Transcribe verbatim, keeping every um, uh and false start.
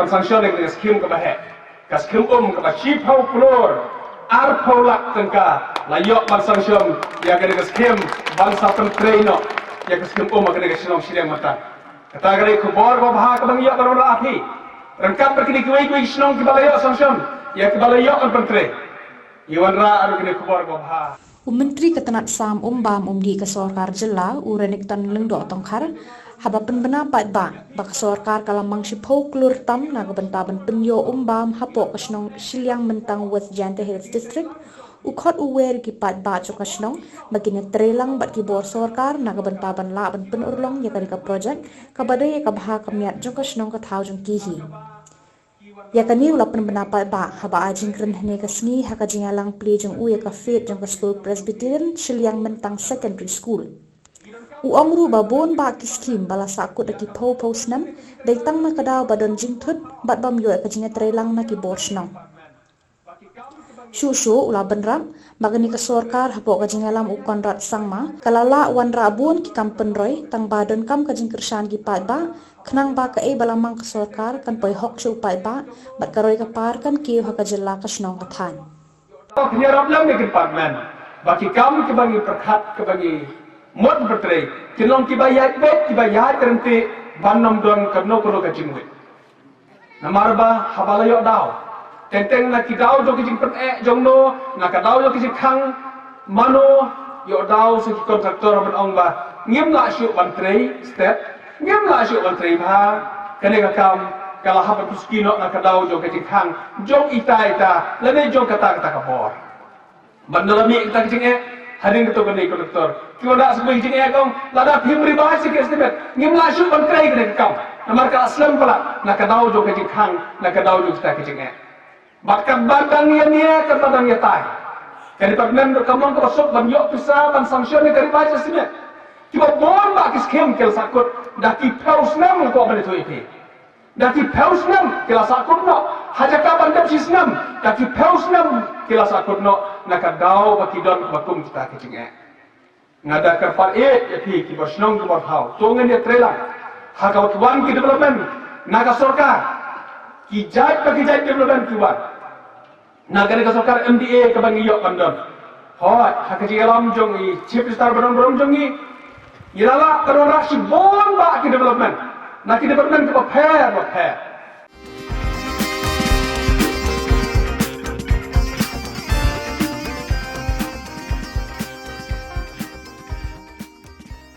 Ban sanction ïa ka skim kaba heh, ka skim um kaba shiphew klur arphew lak tyngka la ïoh ban sanction ïa ka skim ban sa pyntrei noh ïa ka skim um ha ka shnong Shiliang Myntang. Kata ka dei ka khubor kaba bha kaba ngi ïoh ban wanrah ha phi. Ryngkat bad kine kiwei kiwei ki shnong kiba la ïoh sanction ïa kiba la ïoh ban pyntrei. Ngi wanrah ruh kine ki khubor kaba bha. U Myntri ka tnat sam um bam um dih ka sorkar jylla, u Renikton Lyngdoh Tongkhar, haba pynbna paidbah ba ka sorkar ka la mang shiphew klur tam na ka bynta ban pynïoh um bam hapoh ka shnong Shiliang Myntang, West Jaintia Hills District, u khot u wer ïa ki paidbah jong ka shnong ba kin ïatreilang bad ki bor sorkar na ka bynta ban lah ban pynurlong ïa kane ka projek kaba dei ïa ka bha ka miat jong ka shnong ka thaw jong ki hi. Ïa kane u la pynbna paidbah haba ai jingkren hynne ka sngi ha ka jingïalang plie jong u ïa ka fete jong ka skul Presbyterian Shiliang Myntang Secondary School. U ong ruh ba bun bah ki skim ba la sahkut da ki phew phew snem dei tang na ka daw ba don jingthut bad bym ïoh ïa ka jingïatreilang na ki bor shnong. Shuh shuh u la bynrap ba kane ka sorkar hapoh ka jingïalam u Conrad Sangma ka la lah wanrah bun ki kam pynroi tang ba donkam ka jingkyrshan ki paidbah khnang ba kaei ba la mang ka sorkar kan poi hok sha u paidbah bad ka roi ka par kan kiew ha ka jylla ka shnong ka thaiñ. Pynïarap lem ïa ki department ba ki kam kiba ngi pyrkhat kiba ngi mut pyntrei kin long kiba ïaid beit kiba ïaid ryntih ban ym don kano kano ka jingwit. Namar ba haba la ïoh daw teng teng na ki daw jong ki jingpyneh jong no, na ka daw jong ki jingkhang mano, ïoh daw sa ki kontraktor ban ong ba ngim lah shuh ban trei step, ngim lah shuh ban trei bha. Kane ka kam ka la hap ban pynsuki noh na ka daw jong ka jingkhang jong ita ita lane jong kata kata ka bor. Ban da la mih kita ki jingeh hadien kito kane ki kontraktor. Ki wan da sngewbha ki jingeh kong, lada phim revise ïa ki estimate ngim lah shuh ban trei kane ka kam. Namar ka la slem palat na ka daw jong ka jingkhang, na ka daw jong kita ki jingeh. Bad katba dang ïa nia, katba dang ïa tai, ka department ruh kam long kaba suk ban ïoh pisa ban sanction ïa ka revise estimate. Kiba bun bah ki skim ki la sahkut da ki phew snem, ko ban ïathuh ïa phi. Da ki phew snem ki la sahkut noh. Ha jaka ban dep shi snem, da ki phew snem ki la sahkut noh na ka daw ba ki don kaba kum kita ki jingeh. Nga da kyrpad ïa phi ki bor shnong ki bor thaw, to ngin ïatreilang ha kaba ki wan ki development na ka sorkar. Ki jait ba ki jait development ki wan na kane ka sorkar M D A kaba ngi ïoh ban don. Hooid, ha ka jingïalam jong i Chief Minister barom barom jong ngi, ngi la lah ban wanrah shibun bah ki development na ki department kiba pher ba pher.